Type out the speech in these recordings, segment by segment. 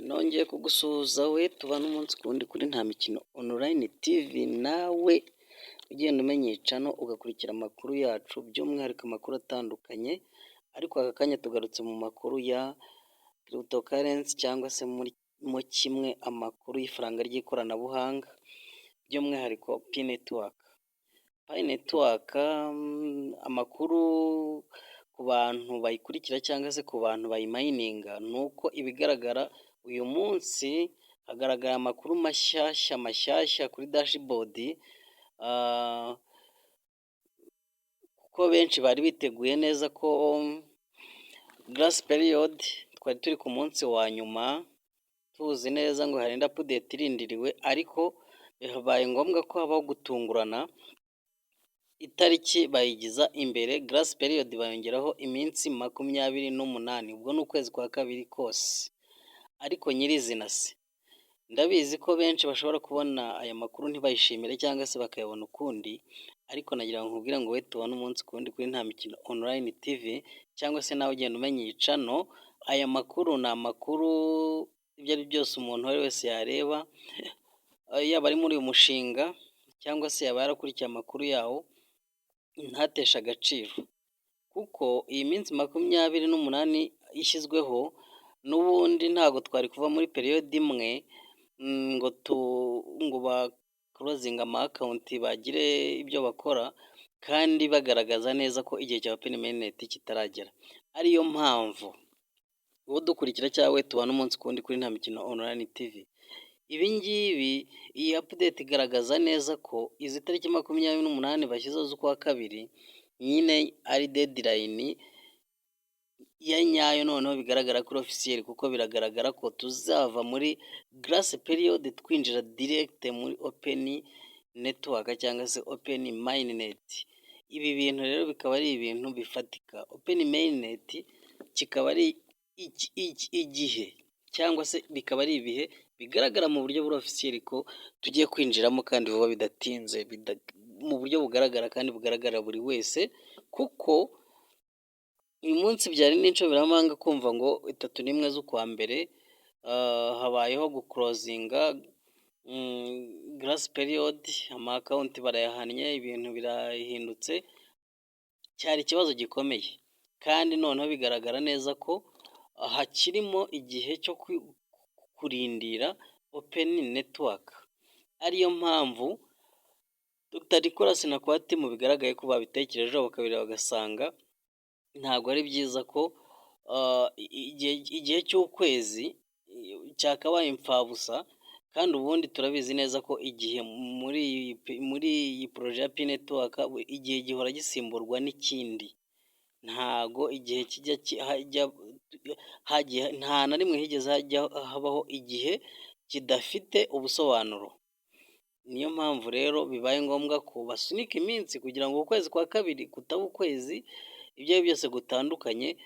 Nongeye kugusuhuza we tubana umunsi ku wundi kuri Nta Mikino Online TV, nawe ugenda umenya iyi channel ugakurikira amakuru yacu, by'umwihariko amakuru atandukanye, ariko aka kanya tugarutse mu makuru ya cryptocurrency cyangwa se mo kimwe amakuru y'ifaranga ry'ikoranabuhanga, by'umwihariko Pi Network. Pi Network, amakuru ku bantu bayikurikira cyangwa se ku bantu bayimayininga, ni uko ibigaragara uyu munsi hagaragara amakuru mashyashya mashyashya kuri dashboard, kuko benshi bari biteguye neza ko grace period twari turi ku munsi wa nyuma, tuzi neza ngo hari indi update irindiriwe, ariko bibaye ngombwa ko habaho gutungurana, itariki bayigiza imbere, grace period bayongeraho iminsi 28, ubwo ni ukwezi kwa kabiri kose. Ariko nyirizina se, ndabizi ko benshi bashobora kubona aya makuru ntibayishimire cyangwa se bakayabona ukundi, ariko nagira ngo nkubwire ngo we tubone umunsi ku wundi kuri Nta Mikino Online TV, cyangwa se nawe ugenda umenya iyi channel, aya makuru ni amakuru ibyo ari byose umuntu uwo ari we wese yareba, yaba ari muri uyu mushinga cyangwa se yaba yarakurikiye amakuru yawo, ntateshe agaciro, kuko iyi minsi 28 ishyizweho, n'ubundi ntabwo twari kuva muri période imwe ngo baclosinge ama account bagire ibyo bakora, kandi bagaragaza neza ko igihe cya open mainnet kitaragera. Ariyo mpamvu wowe udukurikira cyangwa we tubana umunsi ku wundi kuri Nta Mikino Online TV, ibi ngibi, iyi update igaragaza neza ko izi tariki 28 bashyizeho z'ukwa kabiri nyine ari deadline ya nyayo, noneho bigaragara kuri official, kuko biragaragara ko tuzava muri grace period twinjira direct muri open network cyangwa se open mainnet. Ibi bintu rero bikaba ari ibintu bifatika. Open mainnet kikaba ari igihe cyangwa se bikaba ari ibihe bigaragara mu buryo buri official ko tugiye kwinjiramo kandi vuba bidatinze, mu buryo bugaragara kandi bugaragarira buri wese, kuko uyu munsi byari n'inshoberamahanga kumva ngo 31 z'ukwa mbere habayeho guclosinga grace period, ama account barayahannye, ibintu birahindutse, cyari ikibazo gikomeye. Kandi noneho bigaragara neza ko hakirimo igihe cyo kurindira open network, ariyo mpamvu Dr Nicolas na core team bigaragaye ko babitekerejeho, bakabireba, bagasanga ntabwo ari byiza ko igihe cy'ukwezi cyakabaye imfabusa, kandi ubundi turabizi neza ko igihe muri iyi projet ya Pi Network igihe gihora gisimburwa n'ikindi. Ntago igihe kijya, nta na rimwe higeze hajya habaho igihe kidafite ubusobanuro. Niyo mpamvu rero bibaye ngombwa ko basunika iminsi kugira ngo ukwezi kwa kabiri kutaba ukwezi ibyo ari byo byose gutandukanye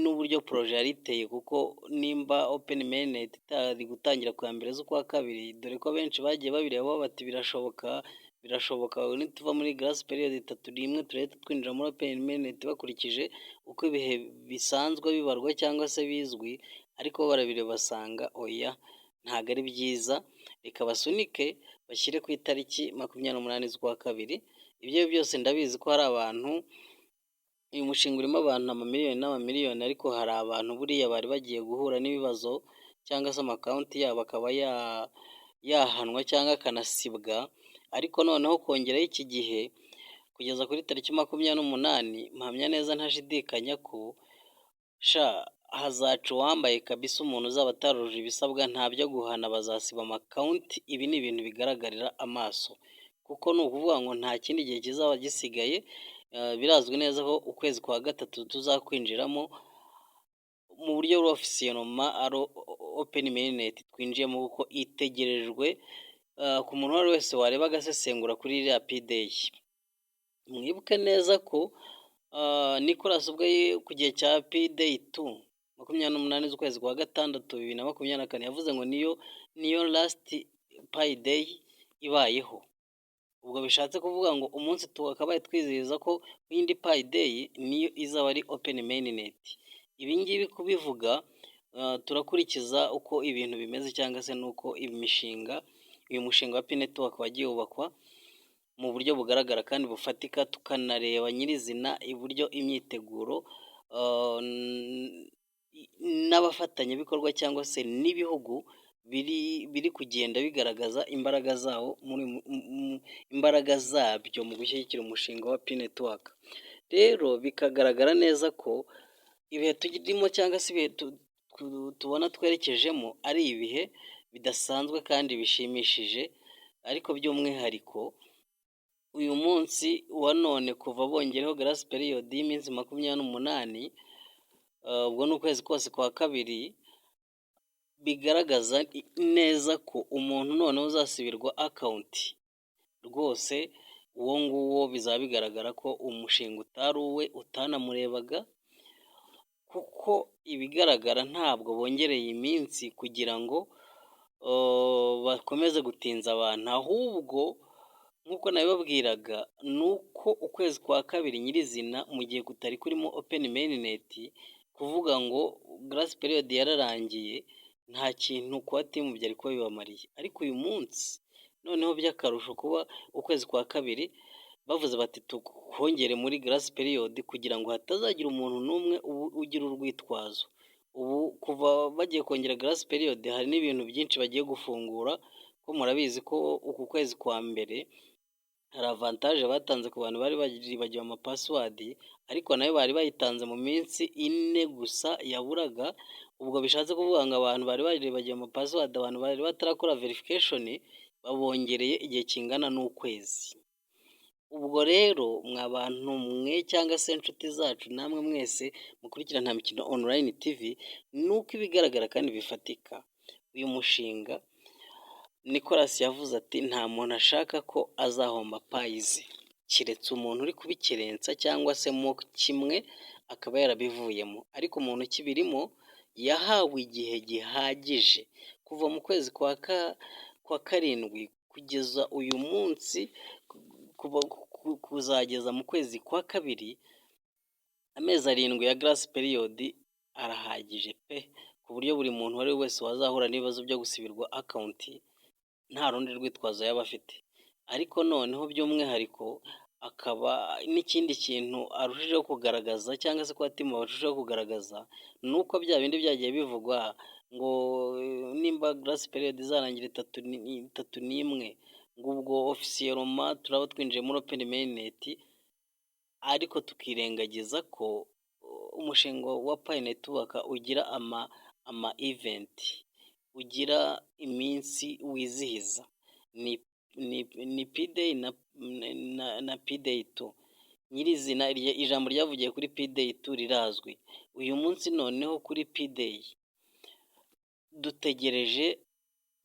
n'uburyo projet yari iteye, kuko nimba open mainnet itari gutangira ku ya mbere z'ukwa kabiri, dore ko benshi bagiye babireba bati: "Birashoboka, birashoboka, nituva muri grace period 31 turahita twinjira muri open mainnet," bakurikije uko ibihe bisanzwe bibarwa cyangwa se bizwi, ariko bo barabireba basanga oya, ntabwo ari byiza, reka basunike bashyire ku itariki 28 z'ukwa kabiri. Ibyo byose ndabizi ko hari abantu, uyu mushinga urimo abantu amamiliyoni n'amamiliyoni, ariko hari abantu buriya bari bagiye guhura n'ibibazo cyangwa se ama account yabo akaba yahanwa cyangwa akanasibwa, ariko noneho kongeraho iki gihe kugeza kuri tariki 28, mpamya neza ntashidikanya ko sha hazaca uwambaye kabisa. Umuntu uzaba atarujuje ibisabwa, nta byo guhana, bazasiba ama account. Ibi ni ibintu bigaragarira amaso, kuko ni ukuvuga ngo nta kindi gihe kizaba gisigaye. Birazwi neza ko ukwezi kwa gatatu tuzakwinjiramo mu buryo officiellement ari open mainnet twinjiyemo, kuko itegerejwe ku muntu uwo ari we wese wareba agasesengura kuri iriya Pi Day. Mwibuke neza ko Nicolas ubwo ku gihe cya Pi Day 2, 28 z'ukwezi kwa gatandatu 2024, yavuze ngo niyo last Pi Day ibayeho. Ubwo bishatse kuvuga ngo umunsi twakabaye twizihiza ko indi Pi Day niyo izaba ari open mainnet. Ibi ngibi kubivuga Turakurikiza uko ibintu bimeze cyangwa se n'uko imishinga, uyu mushinga wa Pi Network wagiye wubakwa mu buryo bugaragara kandi bufatika, tukanareba nyirizina iburyo imyiteguro n'abafatanyabikorwa cyangwa se n'ibihugu biri kugenda bigaragaza imbaraga zawo, imbaraga zabyo mu gushyigikira umushinga wa Pi Network. Rero bikagaragara neza ko ibihe turimo cyangwa se ibihe tubona twerekejemo ari ibihe bidasanzwe kandi bishimishije. Ariko by'umwihariko uyu munsi wa none, kuva bongereho grace period y'iminsi 28, ubwo ni ukwezi kose kwa kabiri, bigaragaza neza ko umuntu noneho uzasibirwa account rwose, uwo nguwo bizaba bigaragara ko umushinga utari uwe, utanamurebaga, kuko ibigaragara ntabwo bongereye iminsi kugira ngo bakomeze gutinza abantu. Ahubwo nk'uko nabibabwiraga, ni uko ukwezi kwa kabiri nyirizina mu gihe kutari kurimo open mainnet, kuvuga ngo grace period yararangiye, nta kintu kuba team byari kuba bibamariye. Ariko uyu munsi noneho by'akarusho, kuba ukwezi kwa kabiri bavuze bati tukongere muri grace period kugira ngo hatazagira umuntu n'umwe ugira urwitwazo. Ubu kuva bagiye kongera grace period, hari n'ibintu byinshi bagiye gufungura, ko murabizi ko uku kwezi kwa mbere hari avantage batanze ku bantu bari baribagiwe amapassword, ariko nayo bari bayitanze mu minsi 4 gusa yaburaga. Ubwo bishatse kuvuga ngo abantu bari baribagiwe amapassword, abantu bari batarakora verification, babongereye igihe kingana n'ukwezi. Ubwo rero mwa bantu mwe cyangwa se inshuti zacu, namwe mwese mukurikira Nta Mikino Online TV, ni uko ibigaragara kandi bifatika, uyu mushinga Nicolas yavuze ati nta muntu ashaka ko azahomba Pi ze, keretse umuntu uri kubikerensa cyangwa se mo kimwe akaba yarabivuyemo. Ariko umuntu ukibirimo yahawe igihe gihagije kuva mu kwezi kwa karindwi kugeza uyu munsi, kuzageza mu kwezi kwa kabiri, amezi 7 ya grace period arahagije pe, ku buryo buri muntu uwo ari we wese wazahura n'ibibazo byo gusibirwa account nta rundi rwitwazo yaba afite. Ariko noneho by'umwihariko akaba n'ikindi kintu arushijeho kugaragaza cyangwa se kuba team barushijeho kugaragaza, ni uko bya bindi byagiye bivugwa ngo nimba grace period izarangira 31, ngo ubwo officiellement turaba twinjiye muri open mainnet, ariko tukirengagiza ko umushinga wa Pi Network ugira ama event, ugira iminsi wizihiza, ni Pi Day na Pi Day 2. Nyirizina ijambo ryavugiye kuri Pi Day 2 rirazwi. Uyu munsi noneho kuri Pi Day dutegereje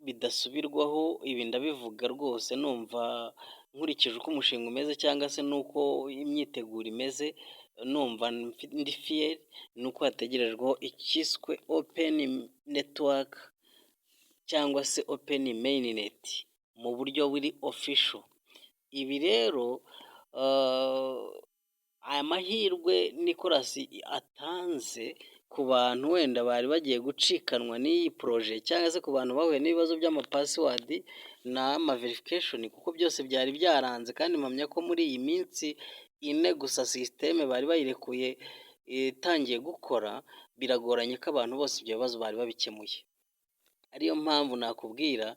bidasubirwaho. Ibi ndabivuga rwose numva nkurikije uko umushinga umeze cyangwa se n'uko imyiteguro imeze, numva ndi fier, ni uko hategerejweho icyiswe open network cyangwa se open mainnet mu buryo buri official. Ibi rero, aya mahirwe Nicolas atanze ku bantu wenda bari bagiye gucikanwa n'iyi projet, cyangwa se ku bantu bahuye n'ibibazo by'amapassword n'amaverification, kuko byose byari byaranze, kandi mpamya ko muri iyi minsi 4 gusa système bari bayirekuye itangiye gukora, biragoranye ko abantu bose ibyo bibazo bari babikemuye. Ariyo mpamvu nakubwira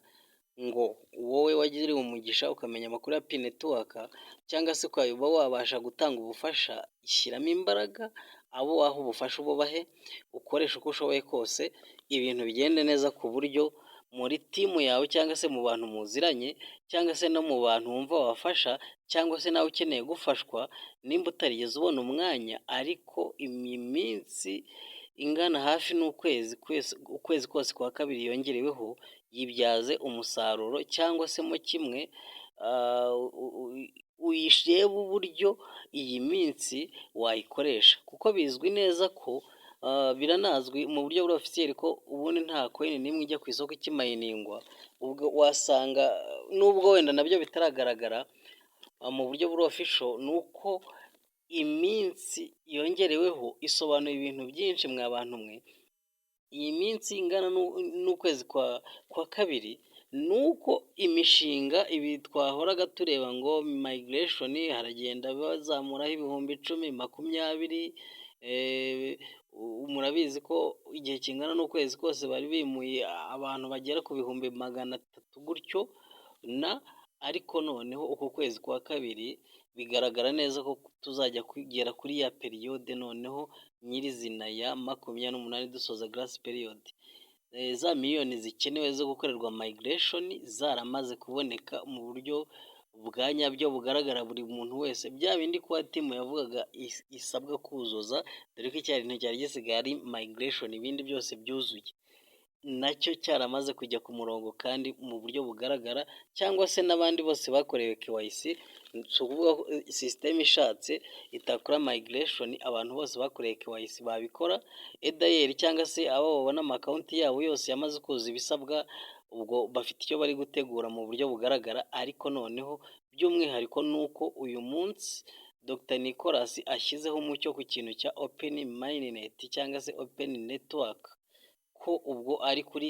ngo wowe wagiriwe umugisha ukamenya amakuru ya Pi Network, cyangwa se ukaba wabasha gutanga ubufasha, shyiramo imbaraga, abo waha ubufasha ububahe, ukoreshe uko ushoboye kose, ibintu bigende neza, ku buryo muri team yawe cyangwa se mu bantu muziranye cyangwa se no mu bantu wumva wafasha, cyangwa se nawe ukeneye gufashwa, nimba utarigeze ubona umwanya, ariko iyi minsi ingana hafi n'ukwezi, ukwezi kose kwa kabiri yongereweho, yibyaze umusaruro, cyangwa se mo kimwe uyirebe uburyo iyi minsi wayikoresha, kuko bizwi neza ko biranazwi mu buryo buri officiel ko ubundi nta coin n'imwe ijya ku isoko ikimayiningwa. Ubwo wasanga nubwo wenda nabyo bitaragaragara mu buryo buri official, ni uko iminsi yongereweho isobanuye ibintu byinshi mwa bantu mwe. Iyi minsi ingana n'ukwezi kwa kabiri, ni uko imishinga ibi twahoraga tureba ngo migration haragenda bazamuraho 10,000, 20, murabizi ko igihe kingana n'ukwezi kose bari bimuye abantu bagera ku 300,000 gutyo na. Ariko noneho uku kwezi kwa kabiri bigaragara neza ko tuzajya kugera kuri ya période noneho nyirizina ya 28, dusoza grace period, za miliyoni zikenewe zo gukorerwa migration zaramaze kuboneka mu buryo bwa nyabyo bugaragara buri muntu wese. Bya bindi kuba team yavugaga isabwa kuzuza, dore ko icyari cyari gisigaye ari migration, ibindi byose byuzuye, nacyo cyaramaze kujya ku murongo kandi mu buryo bugaragara, cyangwa se n'abandi bose bakorewe KYC. Si ukuvuga ko system ishatse itakora migration, abantu bose bakoreye KYC babikora edayeri, cyangwa se abo babona ama account yabo yose yamaze kuzuza ibisabwa, ubwo bafite icyo bari gutegura mu buryo bugaragara. Ariko noneho by'umwihariko ni uko uyu munsi Dr Nicolas ashyizeho umucyo ku kintu cya open mainnet cyangwa se open network, ko ubwo ari kuri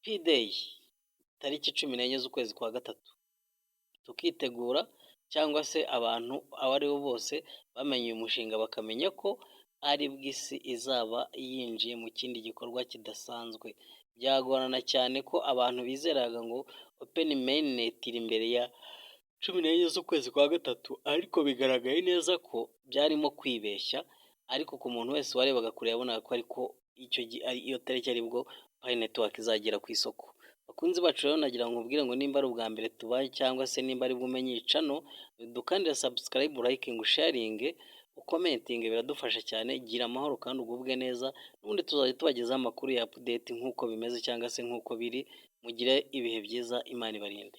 Pi Day tariki 14 z'ukwezi kwa gatatu, tukitegura, cyangwa se abantu abo ari bo bose bamenye uyu mushinga bakamenya ko aribwo isi izaba yinjiye mu kindi gikorwa kidasanzwe. Byagorana cyane ko abantu bizeraga ngo open mainnet iri imbere ya 14 z'ukwezi kwa gatatu, ariko bigaragaye neza ko byarimo kwibeshya. Ariko ku muntu wese warebaga kure yabonaga ko ariko icyo gihe iyo tariki aribwo Pi Network izagera ku isoko. Bakunzi bacu rero, nagira ngo nkubwire ngo nimba ari ubwa mbere tubaye, cyangwa se nimba ari umenye iyi channel, dukandira subscribe, liking, sharing, ucommentinge, biradufasha cyane. Gira amahoro kandi ugubwe neza, n'ubundi tuzajya tubagezaho amakuru ya update nk'uko bimeze cyangwa se nk'uko biri. Mugire ibihe byiza, Imana ibarinde.